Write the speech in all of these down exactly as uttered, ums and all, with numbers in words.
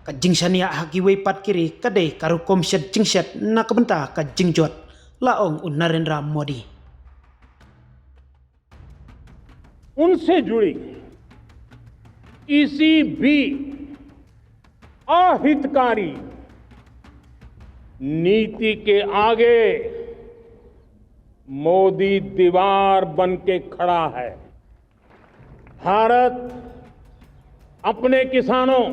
Ka jingshaniah ha kiwei pat ki ri ka dei ka rukom shet jingshet na ka bynta ka jingjot, la ong u Narendra Modi. उनसे जुड़ी किसी भी अहितकारी नीति के आगे मोदी दीवार बन के खड़ा है। भारत अपने किसानों,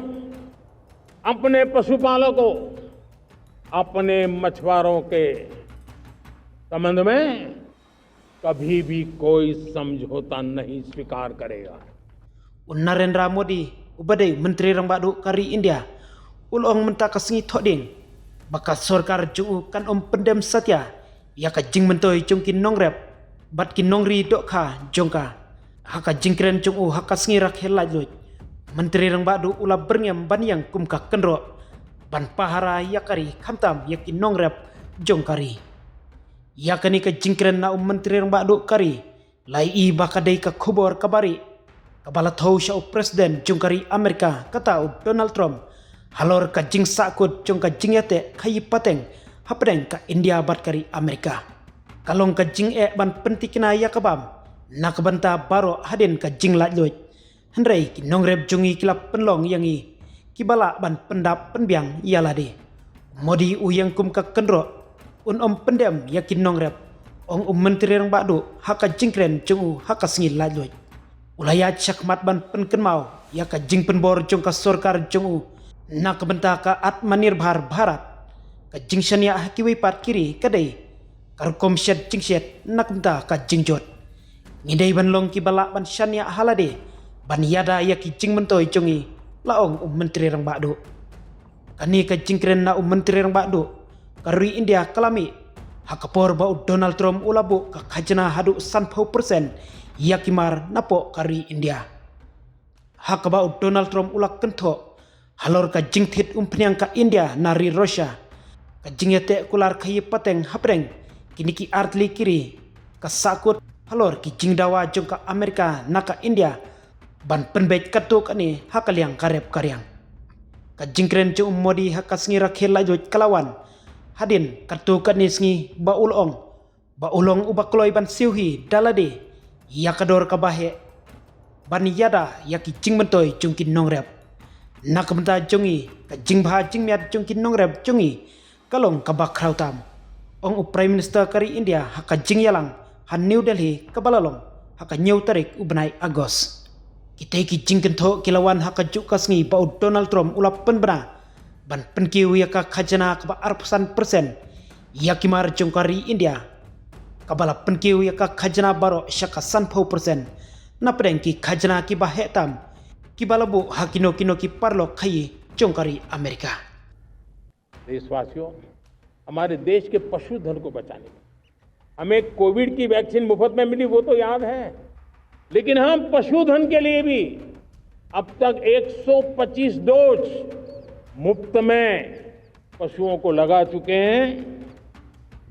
अपने पशुपालकों, अपने मछुआरों के संबंध में कभी भी कोई समझौता नहीं स्वीकार करेगा। U Narendra Modi, uba dei Myntri Rangbah Duh ka ri India, u la ong mynta ka sngi Thohdieng ba ka sorkar jong u kan ym pyndem satia ïa ka jingmyntoi jong ki nongrep bad ki nongri dohkha jong ka. Ha ka jingkren jong u ha ka sngi rakhe laitluid, Myntri Rangbah Duh u la byrngem ban ïeng kum ka kynroh ban pahara ïa ka ri, khamtam ïa ki nongrep jong ka ri. Ïa kane ka jingkren na u Myntri Rangbah Duh ka ri, la ïohi ba ka dei ka khubor kaba rieh kaba la thew sha u President jong ka ri Amerika, kata u Donald Trump, halor ka jingsahkut jong ka jingïateh khaïi pateng hapdeng ka India bad ka ri Amerika. Ka long ka jingeh ban pyntikna ïa ka bam na ka bynta baroh hadien ka jinglaitluid. Hynrei ki nongrep jong ngi ki la pynlong ïa ngi kiba lah ban pyndap pynbiang ïa lade. Modi u ïeng kum ka kynroh, un ym pyndem ïa ki nongrep, ong u Myntri Rangbah Duh ha ka jingkren jong u ha ka sngi laitluid. U la ïaid shakhmat ban pynkynmaw ïa ka jingpynbor jong ka sorkar jong u na ka bynta ka Atmanirbhar Bharat. Ka jingshaniah ha kiwei pat ki ri ka dei ka rukom shet jingshet na ka bynta ka jingjot. Ngi dei ban long kiba lah ban shaniah ha lade ban ïada ïa ki jingmyntoi jong ngi, la ong u Myntri Rangbah Duh. Kane ka jingkren na u Myntri Rangbah Duh ka ri India ka la mih ha ka por ba u Donald Trump u la buh ka khajna haduh sanphew percent ïa ki mar napoh ka ri India. Ha kaba u Donald Trump u la kynthoh halor ka jingthied umphniang ka India na ri Russia, ka jingïateh kular khaïi pateng hapdeng kine ki artylli ki ri, ka sahkut halor ki jingdawa jong ka Amerika na ka India ban pynbeit katto katne ha ka liang ka rep ka riang. Ka jingkren jong u Modi ha ka sngi rakhe laitluid ka la wan hadien katto katne sngi ba u la ong ba u long uba kloi ban siew hi da lade ïa ka dor kaba heh ban ïada ïa ki jingmyntoi jong ki nongrep. Na ka bynta jong ngi, ka jingbha jingmiat jong ki nongrep jong ngi ka long kaba khraw tam, ong u Prime Minister ka ri India ha ka jingïalang ha New Delhi kaba la long ha ka hynñiew tarik u bnai August. Kitei ki jingkynthoh ki la wan ha kajuh ka sngi ba u Donald Trump u la pynbna ban pynkiew ïa ka khajna kaba arphew san percent ïa ki mar jong ka ri India, kaba la pynkiew ïa ka khajna baroh sha ka sanphew percent napdeng ki khajna kiba heh tam kiba la buh ha kino kino ki paralok khaïi jong ka ri Amerika. देशवासियों, हमारे देश के पशुधन को बचाने में हमें कोविड की वैक्सीन मुफ्त में मिली, वो तो याद है, लेकिन हम पशुधन के लिए भी अब तक एक सौ पच्चीस डोज मुफ्त में पशुओं को लगा चुके हैं।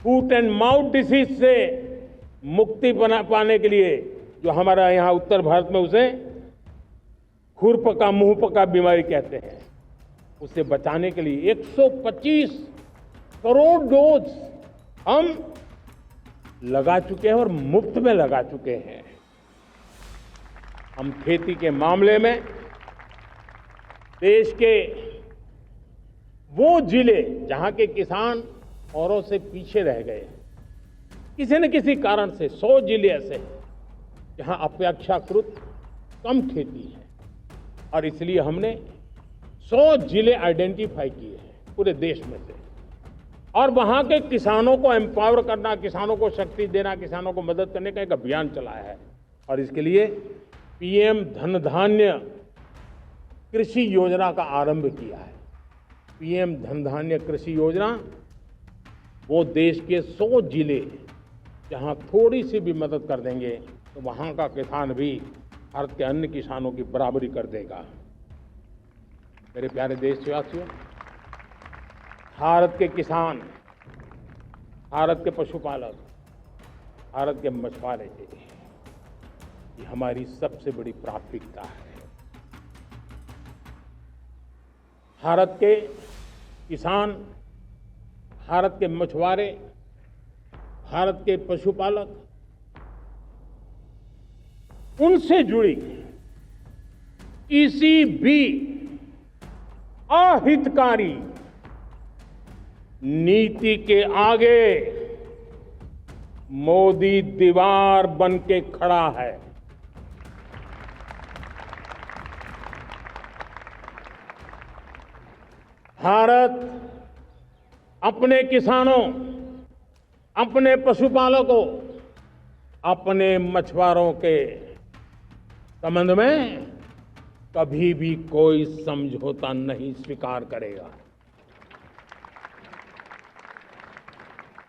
फुट एंड माउथ डिसीज से मुक्ति बना पाने के लिए जो हमारा यहाँ उत्तर भारत में उसे खुरपका मुंहपका बीमारी कहते हैं, उसे बचाने के लिए एक सौ पच्चीस करोड़ डोज हम लगा चुके हैं और मुफ्त में लगा चुके हैं। हम खेती के मामले में देश के वो जिले जहां के किसान औरों से पीछे रह गए, किसी न किसी कारण से सौ जिले ऐसे हैं जहां अपेक्षाकृत कम खेती है, और इसलिए हमने सौ जिले आइडेंटिफाई किए हैं पूरे देश में से, और वहां के किसानों को एम्पावर करना, किसानों को शक्ति देना, किसानों को मदद करने का एक अभियान चलाया है। और इसके लिए पीएम धन धान्य कृषि योजना का आरंभ किया है। पीएम धन धान्य कृषि योजना, वो देश के सौ जिले जहां थोड़ी सी भी मदद कर देंगे, तो वहां का किसान भी भारत के अन्य किसानों की बराबरी कर देगा। मेरे प्यारे देशवासियों, भारत के किसान, भारत के पशुपालक, भारत के मछुआरे, ये हमारी सबसे बड़ी प्राथमिकता है। भारत के किसान, भारत के मछुआरे, भारत के पशुपालक, उनसे जुड़ी किसी भी अहितकारी नीति के आगे मोदी दीवार बन के खड़ा है। भारत अपने किसानों, अपने पशुपालकों, अपने मछुआरों के संबंध में कभी भी कोई समझौता नहीं स्वीकार करेगा।